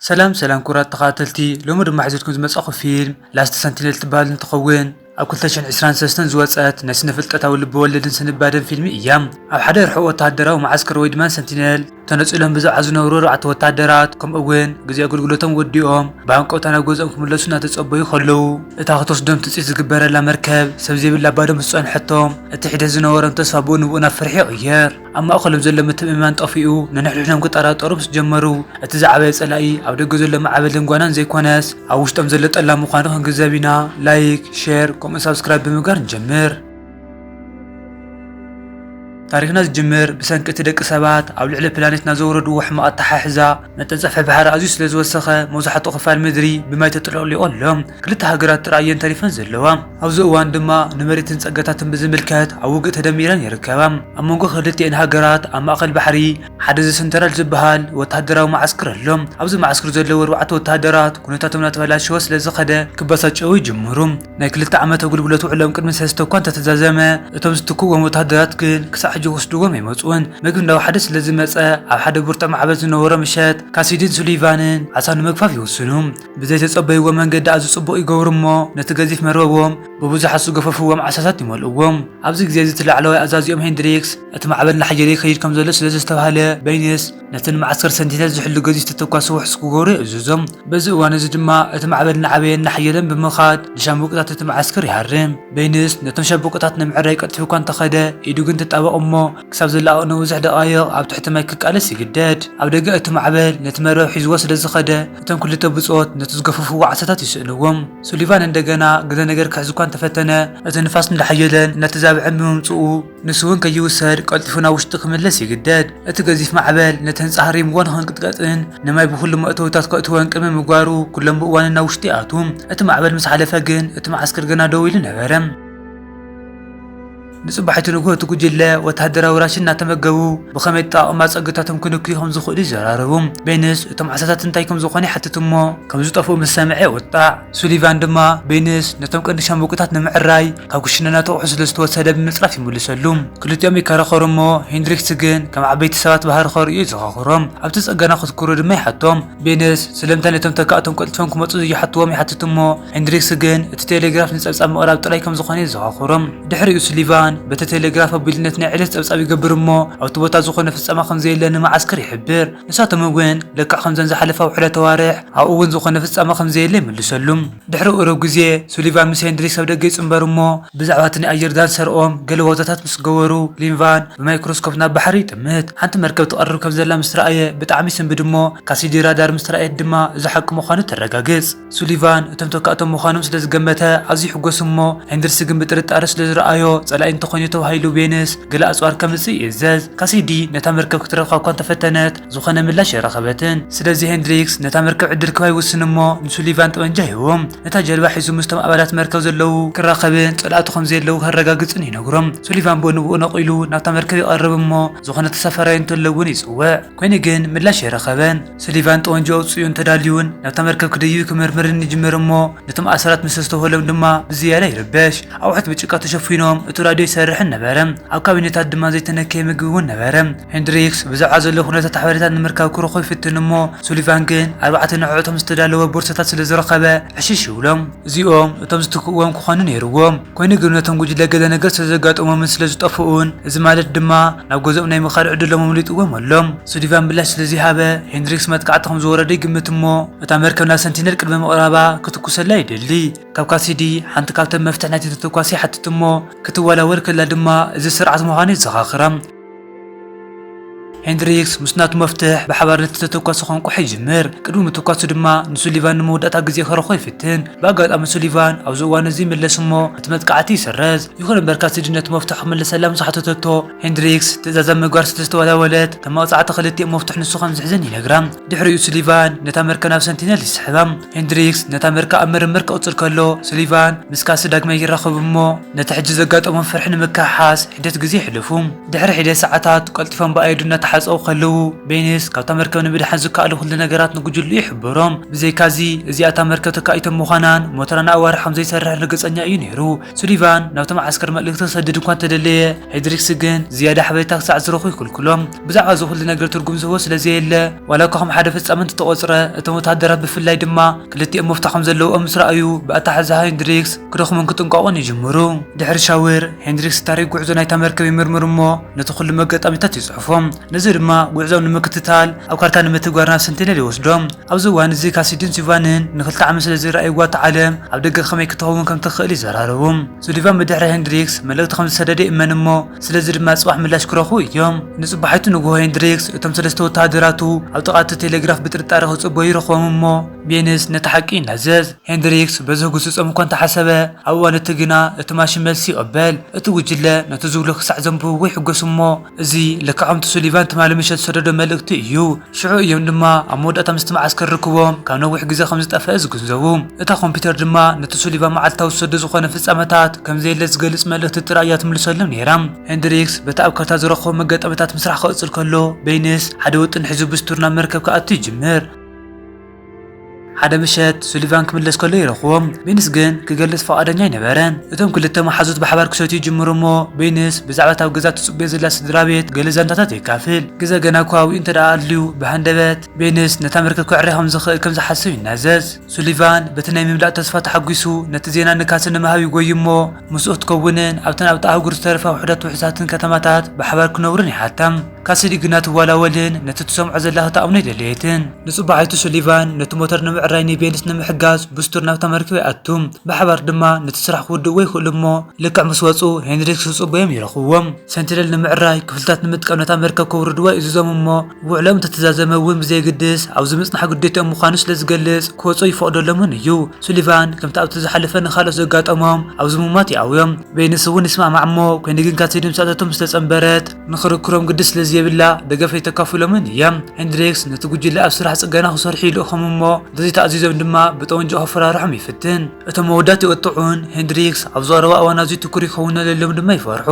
ሰላም ሰላም ክቡራት ተኸታተልቲ፣ ሎሚ ድማ ሒዘልኩም ዝመጻኹ ፊልም ላስት ሰንቲነል ትበሃል እንትኸውን፣ ኣብ ክልተ ሽሕን ዕስራን ሰለስተን ዝወጸት ናይ ስነ ፍልጠታዊ ልብ ወለድን ስንባደን ፊልም እያ። ኣብ ሓደ ርሑቕ ወተሃደራዊ መዓስከር ወይ ድማ ሰንቲነል ተነጺሎም ብዛዕባ ዝነብሩ ኣርባዕተ ወተሃደራት፣ ከምኡ እውን ግዜ ኣገልግሎቶም ወዲኦም ብሃንቀውታ ናብ ገዝኦም ክምለሱ እናተጸበዩ ከለዉ፣ እታ ክትወስዶም ትጽቢት ዝግበረላ መርከብ ሰብ ዘይብላ ባዶ ምስ ጸንሐቶም፣ እቲ ሒደት ዝነበሮም ተስፋ ብኡ ንብኡ ናብ ፍርሒ ይቕየር። ኣብ ማእከሎም ዘሎ ምትእምማን ጠፊኡ፣ ነንሕድሕዶም ክጠራጠሩ ምስ ጀመሩ፣ እቲ ዝዓበየ ጸላኢ ኣብ ደገ ዘሎ ማዕበልን ጓናን ዘይኮነስ፣ ኣብ ውሽጦም ዘሎ ጠላም ምዃኑ ክንግንዘብ ኢና። ላይክ፣ ሼር፣ ከምኡ ሳብስክራይብ ብምግባር ንጀምር። ታሪኽና ዝጅምር ብሰንኪ እቲ ደቂ ሰባት ኣብ ልዕሊ ፕላኔትና ዘውረድዎ ሕማቕ ኣተሓሕዛ፣ መጠን ጸፍሒ ባሕሪ ኣዝዩ ስለ ዝወሰኸ፣ መብዛሕትኡ ክፋል ምድሪ ብማይ ተጥለቕሊቑ ኣሎ። ክልተ ሃገራት ጥራይ እየን ተሪፈን ዘለዋ። ኣብዚ እዋን ድማ ንመሬትን ጸጋታትን ብዝምልከት ኣብ ውግእ ተደሚረን ይርከባ። ኣብ መንጎ ክልቲኤን ሃገራት ኣብ ማእከል ባሕሪ ሓደ ዘሰንተራል ዝበሃል ወተሃደራዊ መዓስከር ኣሎ። ኣብዚ መዓስከር ዘለዉ ኣርባዕተ ወተሃደራት ኩነታቶም እናተበላሸወ ስለ ዝኸደ ክበሳጨዉ ይጅምሩ። ናይ ክልተ ዓመት ኣገልግሎት ውዕሎም ቅድሚ ሰለስተ እኳ እንተተዛዘመ፣ እቶም ዝትክእዎም ወተሃደራት ግን ክሳዕ ሕጂ ክወስድዎም ኣይመጽኡን። መግቢ እንዳወሓደ ስለ ዝመጸ፣ ኣብ ሓደ ብርቱዕ ማዕበል ዝነበሮ ምሸት፣ ካሲዲን ሱሊቫንን ዓሳ ንምግፋፍ ይውስኑ። ብዘይተጸበይዎ መንገዲ ኣዝዩ ጽቡቕ ይገብሩ እሞ፣ ነቲ ገዚፍ መርበቦም ብብዙሓት ዝገፈፍዎም ዓሳታት ይመልእዎም። ኣብዚ ግዜ እዚ እቲ ላዕለዋይ ኣዛዚኦም ሄንድሪክስ፣ እቲ ማዕበል እናሓየለ ይኸይድ ከም ዘሎ ስለ ዘስተብሃለ፣ በይንስ ነቲ ንመዓስከር ሰንቲነል ዝሕሉ ገዚፍ ተተኳሲ ውሕስ ክገብሩ የእዝዞም። በዚ እዋን እዚ ድማ እቲ ማዕበል እናዓበየን እናሓየለን ብምኻድ ንሻምብቆታት እቲ መዓስከር ይሃርም። በይንስ ነቶም ሻምብቆታት ንምዕራይ ቀልጢፉ እኳ እንተኸደ፣ ኢዱ ግን ትጣበቕ እሞ፣ ክሳብ ዝለኣቕ ንብዙሕ ደቓይቕ ኣብ ትሕቲ ማይ ክቃለስ ይግደድ። ኣብ ደገ እቲ ማዕበል ነቲ መርበብ ሒዝዎ ስለ ዝኸደ፣ እቶም ክልተ ብጾት ነቲ ዝገፈፍዎ ዓሳታት ይስእንዎም። ሱሊቫን እንደገና ገለ ነገር ክሕዝ እኳ እንተፈተነ፣ እቲ ንፋስ እንዳሓየለን እናተዛብዐን ብምምጽኡ፣ ንሱ እውን ከይውሰድ ቀልጢፉ ናብ ውሽጢ ክምለስ ይግደድ። እቲ ገዚፍ ማዕበል ነቲ ህንጻ ሃሪምዎ ንኽንቅጥቀጥን ንማይ ብኹሉ መእተዊታት ከእትወን ቅድሚ ምግባሩ፣ ኩሎም ብእዋኑ ናብ ውሽጢ ይኣትዉ። እቲ ማዕበል ምስ ሓለፈ ግን፣ እቲ መዓስከር ገና ደው ኢሉ ነበረ። ንጽባሒቱ ንግሆ እቲ ጉጅለ ወተሃደራዊ ራሽን እናተመገቡ ብኸመይ ኣጠቓቕማ ጸጋታቶም ክንክዩ ከም ዝኽእሉ ይዘራረቡ። ቤንስ እቶም ዓሳታት እንታይ ከም ዝኾነ ይሓትት እሞ፣ ከም ዝጠፍኡ ምስ ሰምዐ ይወጣዕ። ሱሊቫን ድማ ቤንስ ነቶም ቀንዲ ሻምብቆታት ንምዕራይ ካብ ክሽነ እናተቑሑ ስለ ዝተወሰደ ብምጽራፍ ይምልሰሉ። ክልቲኦም ይከራኸሩ እሞ፣ ሄንድሪክስ ግን ከም ዓበይቲ ሰባት ባህሪ ከርእዩ ይዘኻኽሮም። ኣብቲ ጸገና ክትኩሩ ድማ ይሓቶም። ቤንስ ስለምንታይ ነቶም ተካእቶም ቀልጢፎም ክመጹ ዘይሓትዎም ይሓትት እሞ፣ ሄንድሪክስ ግን እቲ ቴሌግራፍ ንጸብጻብ ምቕራብ ጥራይ ከም ዝኾነ የዘኻኽሮም። ድሕሪኡ ሱሊቫን በቲ ቴሌግራፍ ኣቢሉ ነቲ ናይ ዕለት ጸብጻብ ይገብር እሞ፣ ኣብቲ ቦታ ዝኾነ ፍጻመ ከም ዘየለ ንመዓስከር ይሕብር። ንሳቶም እውን ልክዕ ከምዘን ዝሓለፋ ውሑዳት ኣዋርሕ ኣብኡ እውን ዝኾነ ፍጻመ ከም ዘየለ ይምልሰሉ። ድሕሪ ቁሩብ ግዜ ሱሊቫን ምስ ሄንድሪክስ ኣብ ደገ ይጽንበሩ እሞ፣ ብዛዕባ እቲ ናይ ኣየር ዳንሰርኦም ገለ ዋዛታት ምስ ገበሩ፣ ሊንቫን ብማይክሮስኮፕ ናብ ባሕሪ ይጥምት። ሓንቲ መርከብ ትቐርብ ከም ዘላ ምስ ረኣየ ብጣዕሚ ይስንብድ እሞ፣ ካሲዲ ራዳር ምስ ረኣየት ድማ እዚ ሓቂ ምዃኑ ተረጋግጽ። ሱሊቫን እቶም ተካእቶም ምዃኖም ስለ ዝገመተ ኣዝዩ ይሕጎስ እሞ፣ ሄንድሪክስ ግን ብጥርጣረ ስለ ዝረኣዮ፣ ጸላኢ እንተኾይኑ ተባሂሉ ቤንስ ገለ ኣጽዋር ከምጽእ ይእዘዝ። ካሲዲ ነታ መርከብ ክትረኽባ እኳ እንተፈተነት፣ ዝኾነ ምላሽ ኣይረኸበትን። ስለዚ ሄንድሪክስ ነታ መርከብ ዕድል ክባ ይውስን እሞ፣ ንሱሊቫን ጠመንጃ ይህቦ። ነታ ጀልባ ሒዙ ምስቶም ኣባላት መርከብ ዘለዉ ክራኸብን ጸላእቱ ከም ዘየለዉ ከረጋግጽን ይነግሮም። ሱሊቫን ብኡ ንብኡ ነቒሉ ናብታ መርከብ ይቐርብ እሞ፣ ዝኾነ ተሳፋራይ እንተሎ እውን ይጽውዕ። ኮይኑ ግን ምላሽ ኣይረኸበን። ሱሊቫን ጠመንጃ ኣውጺኡን ተዳልዩን ናብታ መርከብ ክድይብ ክምርምርን ይጅምር እሞ፣ ነቶም ኣሰራት ምስ ኣስተውህሎም ድማ ብዝያዳ ይርበሽ። ኣቑሑት ብጭቃ ተሸፊኖም፣ እቲ ራድዮ ኣይሰርሕን ነበረ። ኣብ ካቢኔታት ድማ ዘይተነከየ ምግቢ እውን ነበረ። ሄንድሪክስ ብዛዕባ ዘሎ ኩነታት ሓበሬታ ንምርካብ ክረኽቦ ይፍትን እሞ፣ ሱሊቫን ግን ኣርባዕተ ንዕዑቶም ዝተዳለወ ቦርሳታት ስለ ዝረኸበ ዕሽሽ ይብሎም። እዚኦም እቶም ዝትክእዎም ክኾኑ ነይርዎም። ኮይኑ ግን ነቶም ጉጅለ ገለ ነገር ስለ ዘጋጠሞምን ስለ ዝጠፍኡን፣ እዚ ማለት ድማ ናብ ገዝኦም ናይ ምኻድ ዕድሎም ኣምሊጥዎም ኣሎ። ሱሊቫን ምላሽ ስለ ዘይሃበ፣ ሄንድሪክስ መጥቃዕቲ ከም ዝወረደ ይግምት እሞ፣ እታ መርከብ ናብ ሰንቲነል ቅድሚ ምቕራባ ክትኩሰላ ይደሊ። ካብ ካሲዲ ሓንቲ ካብተን መፍትሕ ናይቲ ተተኳሲ ይሓትት እሞ፣ ክትወላወል ከላ ድማ እዚ ስርዓት ምዃኑ የዘኻኽራ። ሄንድሪክስ ምስ ናቱ መፍትሕ ብሓባር ነቲ ተተኳሲ ከንቁሖ ይጅምር። ቅድሚ ምትኳሱ ድማ ንሱሊቫን ንመወዳእታ ግዜ ክረኽቦ ይፍትን። ብኣጋጣሚ ሱሊቫን ኣብዚ እዋን እዚ ይምለስ እሞ፣ እቲ መጥቃዕቲ ይስረዝ። ይኹን እምበር ካሲዲ ነቲ መፍትሕ ክምልሰላ ምስ ሓተተቶ፣ ሄንድሪክስ ትእዛዛ ምግባር ስለ ዝተወላወለት፣ ከም መቕጻዕቲ ክልቲኦም መፍትሕ ንሱ ከም ዝሕዘን ይነግራ። ድሕሪኡ ሱሊቫን ነታ መርከብ ናብ ሰንቲነል ይስሕባ። ሄንድሪክስ ነታ መርከብ ኣብ ምርምር ክቕጽል ከሎ፣ ሱሊቫን ምስ ካሲ ዳግማይ ይራኸቡ እሞ፣ ነቲ ሕጂ ዘጋጠሞም ፍርሒ ንምክሕሓስ ሒደት ግዜ የሕልፉ። ድሕሪ ሒደት ሰዓታት፣ ቀልጢፎም ብኣየዱ እናተሓ ክሓጽቡ ከለዉ፣ ቤንስ ካብታ መርከብ ንምድሓን ዝከኣሉ ኩሉ ነገራት ንጉጅሉ ይሕብሮም። ብዘይካዚ፣ እዚኣ እታ መርከብ ተካኢቶም ምዃናን ሞተራ ንኣዋርሕ ከም ዘይሰርሕ ርግጸኛ እዩ ነይሩ። ሱሊቫን ናብቲ መዓስከር መልእኽቲ ክሰድድ እኳ እንተደለየ፣ ሄንድሪክስ ግን ዝያዳ ሓበሬታ ክሳዕ ዝረኽቡ ይኽልክሎም። ብዛዕባ እዚ ኩሉ ነገር ትርጉም ዝህቦ ስለ ዘየለ፣ ዋላ እኳ ከም ሓደ ፍጻመ እንተተቖጽረ፣ እቶም ወተሃደራት ብፍላይ ድማ ክልቲኦም መፍትሒ ከም ዘለዎም ምስ ረኣዩ፣ ብኣተሓሕዛ ሄንድሪክስ ክደኽሙን ክጥንቀቑን ይጅምሩ። ድሕሪ ሻወር፣ ሄንድሪክስ ታሪኽ ጉዕዞ ናይታ መርከብ ይምርምር እሞ፣ ነቲ ኩሉ መጋጣሚታት ይጽሕፎ። ነዚ ድማ ጉዕዞኦም ንምክትታል ኣብ ካርታ ንምትግባር ናብ ሰንቲነል ይወስዶም። ኣብዚ እዋን እዚ ካሲድን ሱሊቫንን ንክልተ ዓመት ስለ ዝረኣይዋ እታ ዓለም ኣብ ደገ ከመይ ክትኸውን ከም ትኽእል ይዘራረቡ። ሱሊቫን ብድሕሪ ሄንድሪክስ መልእኽቲ ከም ዝሰደደ ይእመን እሞ፣ ስለዚ ድማ ጽባሕ ምላሽ ክረኽቡ እዮም። ንጽባሒቱ ንግሆ ሄንድሪክስ እቶም ሰለስተ ወተሃደራቱ ኣብ ጥቓ እቲ ቴሌግራፍ ብጥርጣረ ክጽበዩ ይረኽቦም እሞ፣ ቤንስ ነቲ ሓቂ ይናዘዝ። ሄንድሪክስ በዚ ህጉስ ዝጸም እኳ እንተሓሰበ፣ ኣብ እዋን እቲ ግና እቲ ማሽን መልሲ ይቕበል። እቲ ጉጅለ ነቲ ዝብሎ ክሳዕ ዘንብብዎ ይሕጎስ እሞ፣ እዚ ልክዕ ከምቲ ሱሊቫን ትማሊ ምሸት ዝሰደዶ መልእኽቲ እዩ። ሽዑ እዮም ድማ ኣብ መወዳእታ ምስቲ መዓስከር ርክቦም ካብ ነዊሕ ግዜ ከም ዝጠፍአ ዝግንዘቡ። እታ ኮምፒውተር ድማ ነቲ ሱሊቫን መዓልታዊ ዝሰዶ ዝኾነ ፍጻመታት ከም ዘየለ ዝገልጽ መልእኽቲ ጥራይ እያ ትምልሰሎም ነይራ። ሄንድሪክስ በቲ ኣብ ካርታ ዝረኸቦ መጋጠመታት ምስራሕ ክቕጽል ከሎ፣ ቤንስ ሓደ ውጥን ሒዙ ብስቱር ናብ መርከብ ክኣቱ ይጅምር። ሓደ ምሸት ሱሊቫን ክምለስ ከሎ ይረኽቦ። ቤንስ ግን ክገልጽ ፈቓደኛ ኣይነበረን። እቶም ክልተ መሓዙት ብሓባር ክሰትዩ ይጅምሩ እሞ፣ ቤንስ ብዛዕባ እታ ኣብ ገዛ ትጽበዮ ዘላ ስድራ ቤት ገለ ዛንታታት የካፍል። ግዜ ገና እኳ ኣብኡ እንተ ደኣ ኣልዩ፣ ብሃንደበት ቤንስ ነታ መርከብ ክዕርያ ከም ዝኽእል ከም ዝሓስብ ይናዘዝ። ሱሊቫን በቲ ናይ ምምላእ ተስፋ ተሓጒሱ ነቲ ዜና ንካሲ ንምሃብ ይጎዩ እሞ፣ ምስኡ ክትከውንን ኣብተን ኣብታ ኣህጉር ዝተረፋ ውሑዳት ውሑሳትን ከተማታት ብሓባር ክነብሩን ይሓታ። ካሲዲ ግና ትዋላወልን ነቲ ትሰምዖ ዘላ ክትኣምኖ ኣይደለየትን። ንጽባሒቱ ሱሊቫን ነቲ ሞተር ንምዕራይ ንቤንስ ንምሕጋዝ ብስቱር ናብታ መርከብ ይኣቱ። ብሓባር ድማ ነቲ ስራሕ ክውድእዎ ይኽእሉ እሞ፣ ልክዕ ምስ ወጹ ሄንድሪክስ ክጽበዮም ይረኽብዎም። ሰንቲነል ንምዕራይ ክፍልታት ንምጥቃም ነታ መርከብ ከውርድዋ ይእዝዞም እሞ፣ ውዕሎም እንተተዛዘመ እውን ብዘየግድስ ኣብዚ ምጽናሕ ግዴትኦም ምዃኑ ስለ ዝገልጽ ክወጹ ይፈቕደሎምን እዩ። ሱሊቫን ከምቲ ኣብቲ ዝሓለፈ ንኻልኦት ዘጋጠሞም ኣብዚ ምሟት ይኣውዮም። ቤንስ እውን ይስማማዕ እሞ፣ ኮይኑ ግን ካሲዲ ምስኣታቶም ዝተጸንበረት ንኽርክሮም ግዲ ስለ ዘየብላ ደገፍ ኣይተካፍሎምን እያ። ሄንድሪክስ ነቲ ጉጅለ ኣብ ስራሕ ጽገና ክሰርሑ ይልእኾም እሞ፣ እንተዘይተኣዚዞም ድማ ብጠወንጃ ከፈራርሖም ይፍትን። እቶም መወዳእትኡ ይቕጥዑን ሄንድሪክስ ኣብ ዝቐረባ እዋን ኣዝዩ ትኩር ይኸውን ኣለሎም ድማ ይፈርሑ።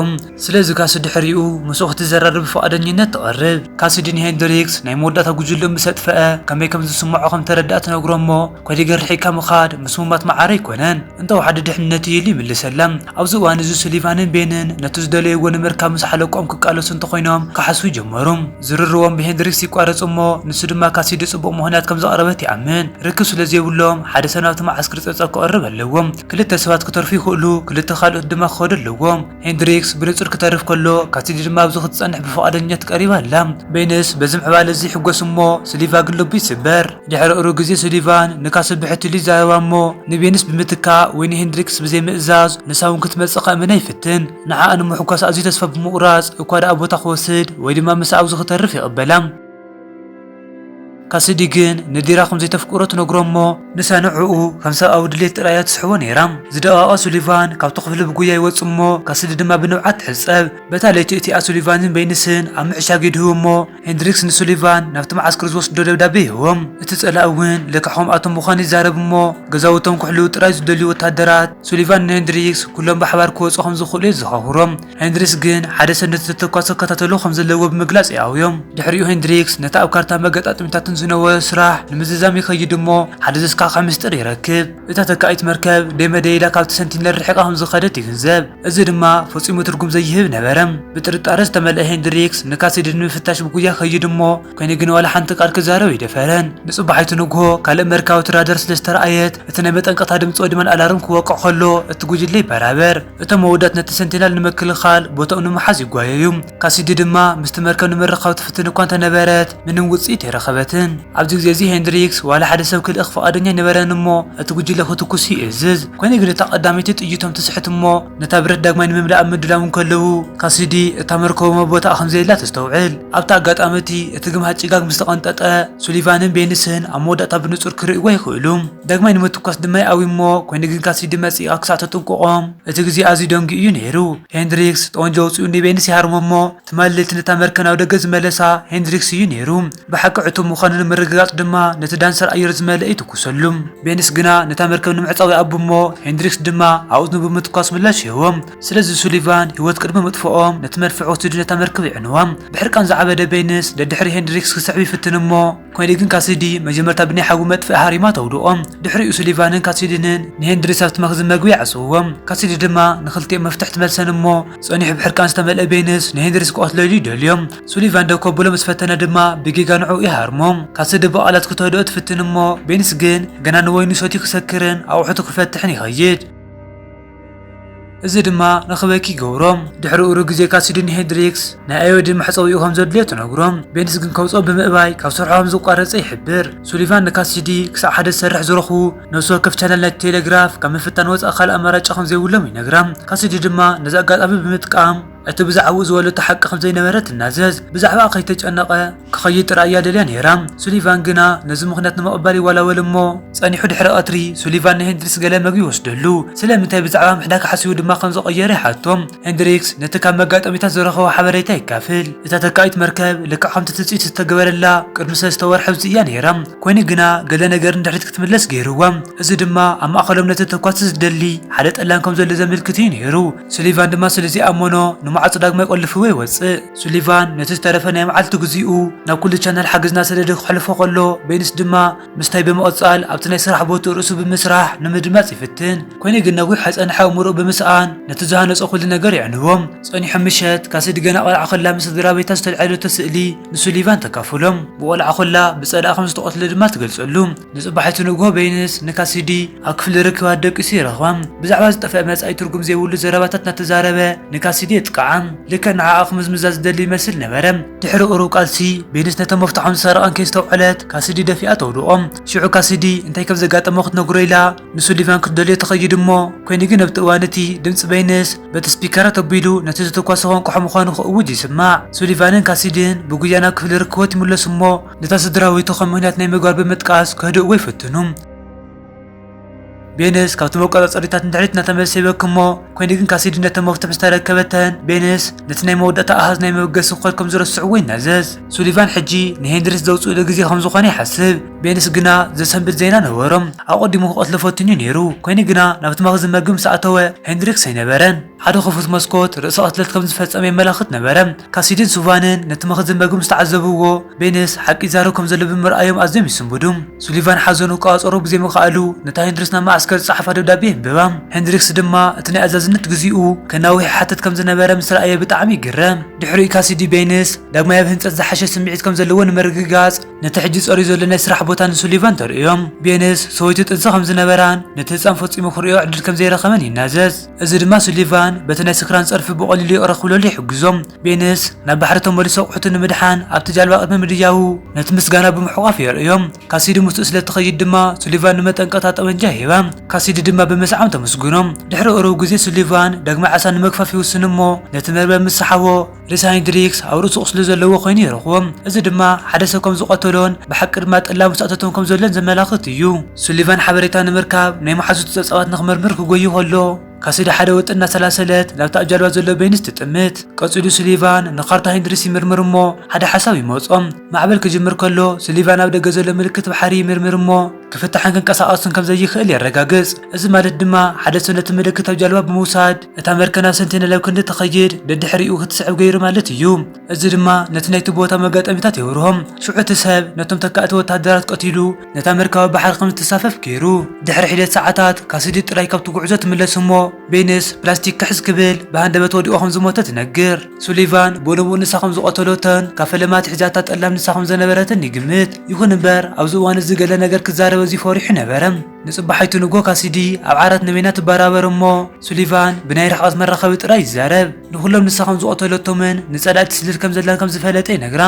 ስለዚ ካሲ ድሕሪኡ ምስኡ ክትዘራረብ ብፍቓደኝነት ትቐርብ። ካሲዲ ንሄንድሪክስ ናይ መወዳእታ ጉጅልኡ ምስ ኣጥፍአ ከመይ ከም ዝስምዖ ከም ተረድኣ ትነግሮ እሞ፣ ኮዲገር ርሒቕካ ምኻድ ምስ ሙማት መዓረ ኣይኮነን። እንተወሓደ ድሕነት እዩ ኢሉ ይምልሰላ። ኣብዚ እዋን እዚ ሱሊቫንን ቤንን ነቲ ዝደለይዎ ንምርካብ ምስ ሓለቆም ክቃለሱ እንተኾይኖም ክሓስቡ ይጀመሩ። ዝርርቦም ብሄንድሪክስ ይቋረጽ እሞ፣ ንሱ ድማ ካሲዲ ጽቡቕ ምኽንያት ከም ዘቕረበት ይኣምን። ርክብ ስለ ዘይብሎም፣ ሓደ ሰብ ናብቲ መዓስከር ጸብጻብ ክቐርብ ኣለዎ። ክልተ ሰባት ክተርፉ ይኽእሉ፣ ክልተ ካልኦት ድማ ክኸዱ ኣለዎም። ሄንድሪክስ ብንጹር ክተርፍ ከሎ፣ ካሲዲ ድማ ኣብዚ ክትጸንሕ ብፍቓደኝነት ቀሪባ ኣላ። ቤንስ በዚ ምዕባለ እዚ ይሕጎስ እሞ፣ ሱሊቫን ግን ልቡ ይስበር። ድሕሪ ቁሩብ ግዜ ሱሊቫን ንካሲ ብሕት ኢሉ ይዛረባ እሞ፣ ንቤንስ ብምትካእ ወይ ንሄንድሪክስ ብዘይምእዛዝ ንሳ እውን ክትመጽእ ከእምና ይፍትን። ንዓኣ ንምሕጓስ ኣዝዩ ተስፋ ብምቑራጽ እኳ ደኣ ቦታ ክወስድ ወይ ድማ ምስኣ ኣብዚ ክተርፍ ይቕበላ። ካሲዲ ግን ንዲራ ከም ዘይተፍቅሮ ትነግሮ እሞ፣ ንሳ ንዕኡ ከም ሰብኣዊ ድሌት ጥራይ እያ ትስሕቦ ነይራ። ዝደቐቐ ሱሊቫን ካብቲ ክፍሊ ብጉያ ይወጽእ እሞ፣ ካሲዲ ድማ ብንብዓት ትሕጸብ። በታ ለይቲ እቲኣ ሱሊቫንን ቤንስን ኣብ ምዕሻግ ይድህቡ እሞ፣ ሄንድሪክስ ንሱሊቫን ናብቲ መዓስከር ዝወስዶ ደብዳቤ ይህቦም። እቲ ጸላኢ እውን ልክዕ ከምኣቶም ምዃኑ ይዛረብ እሞ፣ ገዛውቶም ክሕልዉ ጥራይ ዝደልዩ ወተሃደራት ሱሊቫን ንሄንድሪክስ ኩሎም ብሓባር ክወጹ ከም ዝኽእሉ የዘኻኽሮም። ሄንድሪክስ ግን ሓደ ሰብ ነቲ ተተኳሲ ክከታተሎ ከም ዘለዎ ብምግላጽ ይኣውዮም። ድሕሪኡ ሄንድሪክስ ነቲ ኣብ ካርታ መገጣጠሚታትን ዝነበሮ ስራሕ ንምዝዛም ይኸይድ እሞ፣ ሓደ ዘስካሕክሕ ምስጢር ይረክብ። እታ ተካኢት መርከብ ደይመደይ ኢላ ካብቲ ሰንቲነል ርሒቓ ከም ዝኸደት ይግንዘብ። እዚ ድማ ፈጺሙ ትርጉም ዘይህብ ነበረ። ብጥርጣረ ዝተመልአ ሄንድሪክስ ንካሲዲ ንምፍታሽ ብጉያ ይኸይድ እሞ፣ ኮይኑ ግን ዋላ ሓንቲ ቃል ክዛረብ ኣይደፈረን። ንጽባሒቱ ንግሆ ካልእ መርካብቲ ራዳር ስለ ዝተረኣየት፣ እቲ ናይ መጠንቀቕታ ድምጺ ወይ ድማ ኣላርም ክወቅዕ ከሎ፣ እቲ ጉጅለ ይበራበር። እቶም መወዳት ነቲ ሰንቲነል ንምክልኻል ቦታኡ ንምሓዝ ይጓየዩ። ካሲዲ ድማ ምስቲ መርከብ ንምርኻብ ትፍትን እኳ እንተነበረት፣ ምንም ውጽኢት ኣይረኸበትን። ኣብዚ ግዜ እዚ ሄንድሪክስ ዋላ ሓደ ሰብ ክልእኽ ፍቓደኛ ኣይነበረን እሞ፣ እቲ ጉጅለ ክትኩስ ይእዝዝ። ኮይኑ ግን እታ ቀዳመይቲ ጥይቶም ትስሕት እሞ፣ ነታ ብረት ዳግማይ ንምምላእ ኣብ ምድላው እንከለዉ፣ ካሲዲ እታ መርከቦም ኣብ ቦታኣ ከም ዘየላ ተስተውዕል። ኣብቲ ኣጋጣሚ እቲ፣ እቲ ግምሃት ጭጋግ ምስ ተቐንጠጠ፣ ሱሊቫንን ቤንስን ኣብ መወዳእታ ብንጹር ክርእይዎ ይኽእሉ። ዳግማይ ንምትኳስ ድማ ይኣዊ እሞ፣ ኮይኑ ግን ካሲዲ መጺኣ ክሳዕ ተጥንቅቖም፣ እቲ ግዜ ኣዝዩ ደንጊኡ እዩ ነይሩ። ሄንድሪክስ ጠወንጃ ኣውጺኡ ንቤንስ ይሃርሞ እሞ፣ ትማሊ ለይቲ ነታ መርከብ ናብ ደገ ዝመለሳ ሄንድሪክስ እዩ ነይሩ። ብሓቂ ዕቱብ ምዃኑ ንምርግጋጽ ድማ ነቲ ዳንሰር ኣየር ዝመልአ ይትኩሰሉ። ቤንስ ግና ነታ መርከብ ንምዕጻው ይኣቡ እሞ፣ ሄንድሪክስ ድማ ኣእዝኑ ብምትኳስ ምላሽ ይህቦ። ስለዚ ሱሊቫን ህይወት ቅድሚ ምጥፍኦም ነቲ መድፍዕ ወሲዱ ነታ መርከብ የዕንዋ። ብሕርቃን ዝዓበደ ቤንስ ደድሕሪ ሄንድሪክስ ክስሕብ ይፍትን እሞ፣ ኮይኑ ግን ካሲዲ መጀመርታ ብናይ ሓዊ መጥፍኢ ሃሪማ ተውድቖ። ድሕሪኡ ሱሊቫንን ካሲድንን ንሄንድሪክስ ኣብቲ መኽዝን መግቢ ይዓጽውዎ። ካሲዲ ድማ ንኽልቲኦም መፍትሕ ትመልሰን እሞ፣ ጸኒሑ ብሕርቃን ዝተመልአ ቤንስ ንሄንድሪክስ ክቐትለሉ ይደልዮ። ሱሊቫን ደው ከብሎ ምስ ፈተነ ድማ ብጌጋ ንዕኡ ይሃርሞ። ካሲዲ ብቓላት ክተህድኦ ትፍትን እሞ፣ ቤንስ ግን ገና ንወይኑ ሰትዩ ክሰክርን ኣቑሑቱ ክፈትሕን ይኸይድ። እዚ ድማ ንኽበኪ ይገብሮ። ድሕሪ ቁሩብ ግዜ ካሲዲ ንሄንድሪክስ ናይ ኣዮዲን መሕጸዊኡ ከም ዘድልዮ ትነግሮ። ቤንስ ግን ከውጽኦ ብምእባይ ካብ ስርሖም ዝቋረጸ ይሕብር። ሱሊቫን ንካሲዲ ክሳዕ ሓደ ዝሰርሕ ዝረኽቡ ነፍሲ ወከፍ ቻነል ናይቲ ቴሌግራፍ ካብ ምፍታን ወጻኢ ካልእ ኣማራጺ ከም ዘይብሎም ይነግራ። ካሲዲ ድማ ነዚ ኣጋጣሚ ብምጥቃም እቲ ብዛዕባኡ ዝበለቶ ሓቂ ከም ዘይነበረ ትናዘዝ። ብዛዕባኣ ከይተጨነቐ ክኸይድ ጥራይ እያ ደልያ ነይራ። ሱሊቫን ግና ነዚ ምኽንያት ንምቕባል ይወላወል እሞ፣ ጸኒሑ ድሕሪ ቀትሪ ሱሊቫን ንሄንድሪክስ ገለ መግቢ ይወስደሉ። ስለምንታይ ብዛዕባ ምሕዳግ ሓሲቡ ድማ ከም ዝቐየረ ይሓቶ። ሄንድሪክስ ነቲ ካብ መጋጠሚታት ዝረኸቦ ሓበሬታ የካፍል። እታ ተካኢት መርከብ ልክዕ ከምቲ ትጽቢት ዝተገበረላ ቅድሚ ሰለስተ ወርሒ ኣብዚ እያ ነይራ። ኮይኑ ግና ገለ ነገር ንድሕሪት ክትምለስ ገይርዋ። እዚ ድማ ኣብ ማእከሎም ነቲ ተኳሲ ዝደሊ ሓደ ጠላም ከም ዘሎ ዘመልክት እዩ ነይሩ። ሱሊቫን ድማ ስለ ዘይኣመኖ ንማዕጾ ዳግማይ ቆልፍዎ ይወጽእ። ሱሊቫን ነቲ ዝተረፈ ናይ መዓልቲ ግዜኡ ናብ ኩሉ ቻነል ሓገዝ እናሰደደ ክሕልፎ ከሎ፣ ቤንስ ድማ ምስታይ ብምቕጻል ኣብቲ ናይ ስራሕ ቦትኡ ርእሱ ብምስራሕ ንምድማጽ ይፍትን። ኮይኑ ግን ነዊሕ ኣይጸንሐ ኣእምሮኡ ብምስኣን ነቲ ዝሃነጾ ኩሉ ነገር የዕንዎ። ጸኒሑ ምሸት ካሲዲ ገና ቆልዓ ከላ ምስ ስድራ ቤታ ዝተልዐለቶ ስእሊ ንሱሊቫን ተካፍሎም። ብቆልዓ ከላ ብጸላኢ ከም ዝተቐትለ ድማ ትገልጸሉ። ንጽባሒቱ ንግሆ ቤንስ ንካሲዲ ኣብ ክፍሊ ርክባት ደቂሱ ይረኽባ። ብዛዕባ ዝጠፍአ መጻኢ ትርጉም ዘይብሉ ዘረባታት እናተዛረበ ንካሲዲ የጥቅዓ። ልክዕ ንዓኣ ክምዝምዛ ዝደሊ ይመስል ነበረ። ድሕሪ ቁሩብ ቃልሲ፣ ቤንስ ነቶም መፍትሖም ዝሰረቐን ከይስተውዐለት ካሲዲ ደፊኣ ተውድቖ። ሽዑ ካሲዲ እንታይ ከም ዘጋጠሞ ክትነግሮ ኢላ ንሱሊቫን ክትደልዮ ትኸይድ እሞ፣ ኮይኑ ግን ኣብቲ እዋን እቲ ድምጺ ቤንስ በቲ ስፒከራት ኣቢሉ ነቲ ዝተኳሰ ከንቅሖ ምዃኑ ክእውጅ ይስማዕ። ሱሊቫንን ካሲዲን ብጉያ ናብ ክፍሊ ርክቦት ይምለሱ እሞ፣ ነታ ስድራቤቱ ከም ምኽንያት ናይ ምግባር ብምጥቃስ ከህድእዎ ይፍትኑ። ቤንስ ካብቲ መቆጻጸሪታት ንድሕሪት እናተመልሰ ይበኪ እሞ፣ ኮይኑ ግን ካሲዲ ነተን መፍትሕ ዝተረከበተን፣ ቤንስ ነቲ ናይ መወዳእታ ኣሃዝ ናይ መበገሲ ኮድ ከም ዝረስዕዎ ይናዘዝ። ሱሊቫን ሕጂ ንሄንድሪክስ ዘውጽእሉ ግዜ ከም ዝኾነ ይሓስብ። ቤንስ ግና ዘሰንብድ ዜና ነበሮም። ኣቐዲሙ ክቐትሎ ፈቲኑ ነይሩ። ኮይኑ ግና ናብቲ መኽዝን መግቢ ምስ ኣተወ፣ ሄንድሪክስ ኣይነበረን። ሓደ ክፉት መስኮት ርእሰ ቅትለት ከም ዝፈጸመ የመላኽት ነበረ። ካሲድን ሱቫንን ነቲ መኽዝን መግቢ ምስ ተዓዘብዎ፣ ቤንስ ሓቂ ይዛረብ ከም ዘሎ ብምርኣዮም ኣዝዮም ይስንብዱ። ሱሊቫን ሓዘኑ ክቋጸሮ ብዘይምኽኣሉ፣ ነታ ሄንድሪክስ ናብ መዓስከር ዝጸሓፋ ደብዳቤ የንብባ። ሄንድሪክስ ድማ እቲ ናይ ኣዛዝነት ግዜኡ ከናውሕ ይሓትት ከም ዝነበረ ምስ ረኣየ ብጣዕሚ ይግረም። ድሕሪኡ ካሲዲ ቤንስ ዳግማይ ኣብ ህንጸት ዝሓሸ ስምዒት ከም ዘለዎ ንምርግጋጽ፣ ነቲ ሕጂ ጸርዩ ዘሎ ናይ ስራሕ ቦታ ንሱሊቫን ተርእዮም። ቤንስ ሰበይቱ ጥንሲ ከም ዝነበራን ነቲ ህጻን ፈጺሙ ክርእዮ ዕድል ከም ዘይረኸበን ይናዘዝ። እዚ ድማ ሱሊቫን በቲ ናይ ስክራን ጸርፊ ብቐሊሉ ይቕረ ክብለሉ ይሕግዞ። ቤንስ ናብ ባሕሪ ተመሊሱ ኣቑሑቱ ንምድሓን ኣብቲ ጃልባ ቅድሚ ምድያቡ ነቲ ምስጋና ብምሕቋፍ የርእዮ። ካሲዲ ምስኡ ስለ ትኸይድ ድማ ሱሊቫን ንመጠንቀቕታ ጠበንጃ ይህባ። ካሲዲ ድማ ብምስዓም ተመስግኖ። ድሕሪ ቁሩብ ግዜ ሱሊቫን ዳግማይ ዓሳ ንምግፋፍ ይውስን እሞ ነቲ መርበብ ምስ ሰሓቦ ሬሳ ሄንድሪክስ ኣብ ርእሱ ቁስሊ ዘለዎ ኮይኑ ይረኽቦ። እዚ ድማ ሓደ ሰብ ከም ዝቐተሎን ብሓቂ ድማ ጠላም ምስ ኣተቶም ከም ዘሎን ዘመላኽት እዩ። ሱሊቫን ሓበሬታ ንምርካብ ናይ መሓዙቱ ጸብጻባት ንኽመርምር ክጎዩ ከሎ፣ ካሲዲ ሓደ ወጥን እናሰላሰለት ናብታ ኣብ ጃልባ ዘሎ ቤንስ ትጥምት። ቀጺሉ ሱሊቫን ንካርታ ሄንድሪክስ ይምርምር እሞ ሓደ ሓሳብ ይመጾ። ማዕበል ክጅምር ከሎ ሱሊቫን ኣብ ደገ ዘሎ ምልክት ባሕሪ ይምርምር እሞ ክፍታሕን ክንቀሳቐስን ከም ዘይኽእል የረጋግጽ። እዚ ማለት ድማ ሓደ ሰብ ነቲ ምልክት ኣብ ጃልባ ብምውሳድ እታ መርከብ ናብ ሰንቲነል ኣብ ክንዲ ትኸይድ ደድሕሪኡ ክትስዕብ ገይሩ ማለት እዩ። እዚ ድማ ነቲ ናይቲ ቦታ መጋጠሚታት የብርሆም። ሽዑ እቲ ሰብ ነቶም ተካእቲ ወተሃደራት ቀቲሉ ነታ መርከብ ኣብ ባሕሪ ከም እትሳፈፍ ገይሩ። ድሕሪ ሒደት ሰዓታት ካሲዲ ጥራይ ካብቲ ጉዕዞ ትምለስ እሞ ቤንስ ፕላስቲክ ክሕዝ ክብል ብሃንደበት ወዲቑ ከም ዝሞተ ትነግር። ሱሊቫን ብንቡእ ንሳ ከም ዝቐተሎቶን ካብ ፈለማ ኣትሒዛታ ጠላም ንሳ ከም ዝነበረትን ይግምት። ይኹን እምበር ኣብዚ እዋን እዚ ገለ ነገር ክዛረብ ኣዝዩ ፈሪሑ ነበረ። ንጽባሒቱ ንግሆ ካሲዲ ኣብ ዓራት ንበይና ትበራበር እሞ ሱሊቫን ብናይ ርሕቐት መራኸቢ ጥራይ ይዛረብ። ንኹሎም ንሳ ከም ዝቐተለቶምን ንጸላእቲ ትስልል ከም ዘላን ከም ዝፈለጠ ይነግራ።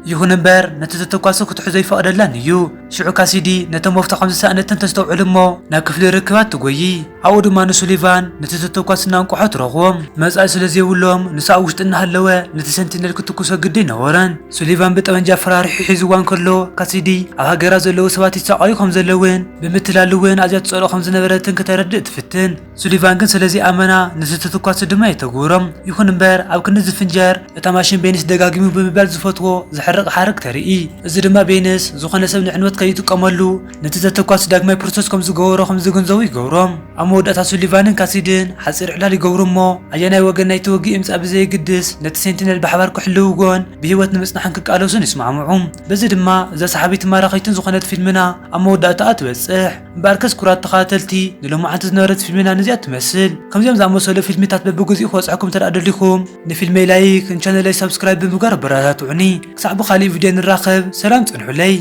ይኹን እምበር ነቲ ተተኳሲ ክትሕዞ ይፈቕደላን እዩ። ሽዑ ካሲዲ ነቶም ወፍታ ከም ዝሰኣነተን ተስተውዕል እሞ ናብ ክፍሊ ርክባት ትጎይ። ኣብኡ ድማ ንሱሊቫን ነቲ ተተኳስና እንቋሖ ትረኽቦ። መጻኢ ስለ ዘይብሎም ንሱ ኣብ ውሽጢ እናሃለወ ነቲ ሰንቲነል ክትኩሶ ግዲ ኣይነበሮን። ሱሊቫን ብጠመንጃ ፈራሪሑ ሒዝዋ እንከሎ ካሲዲ ኣብ ሃገራ ዘለዉ ሰባት ይሳቐዩ ከም ዘለውን ብምትላል እውን ኣዝያ ትጸልኦ ከም ዝነበረትን ክተረድእ ትፍትን። ሱሊቫን ግን ስለ ዘይኣመና ነቲ ተተኳሲ ድማ የተግብሮም። ይኹን እምበር ኣብ ክንዲ ዝፍንጀር እታ ማሽን ቤንስ ደጋጊሙ ብምባል ዝፈትዎ ዘሕርቕ ሓረግ ተርኢ። እዚ ድማ ቤንስ ዝኾነ ሰብ ንዕንወት ከይጥቀመሉ ነቲ ዘተኳሲ ዳግማይ ፕሮሰስ ከም ዝገበሮ ከም ዝግንዘቡ ይገብሮም። ኣብ መወዳእታ ሱሊቫንን ካሲድን ሓጺር ዕላል ይገብሩ እሞ ኣየናይ ወገን ናይቲ ውግእ ይምጻእ ብዘየግድስ ነቲ ሴንቲነል ብሓባር ክሕልውዎን ብህይወት ንምጽናሕን ክቃለሱን ይስማዕምዑ። በዚ ድማ እዛ ሰሓቢትን ማራኺትን ዝኾነት ፊልምና ኣብ መወዳእታኣ ትበጽሕ። እምበኣርከስ ክቡራት ተኸታተልቲ ንሎማዓንቲ ዝነበረት ፊልምና ነዚኣ ትመስል። ከምዚኦም ዝኣመሰሉ ፊልምታት በብግዚኡ ክበጽሐኩም እንተ ደኣ ደሊኹም ንፊልመይ ላይክ ንቻነለይ ሳብስክራይብ ብምግባር ኣበረታትዑኒ። ክሳዕ ብኻሊእ ቪድዮ ንራኸብ ሰላም ጽንሑለይ።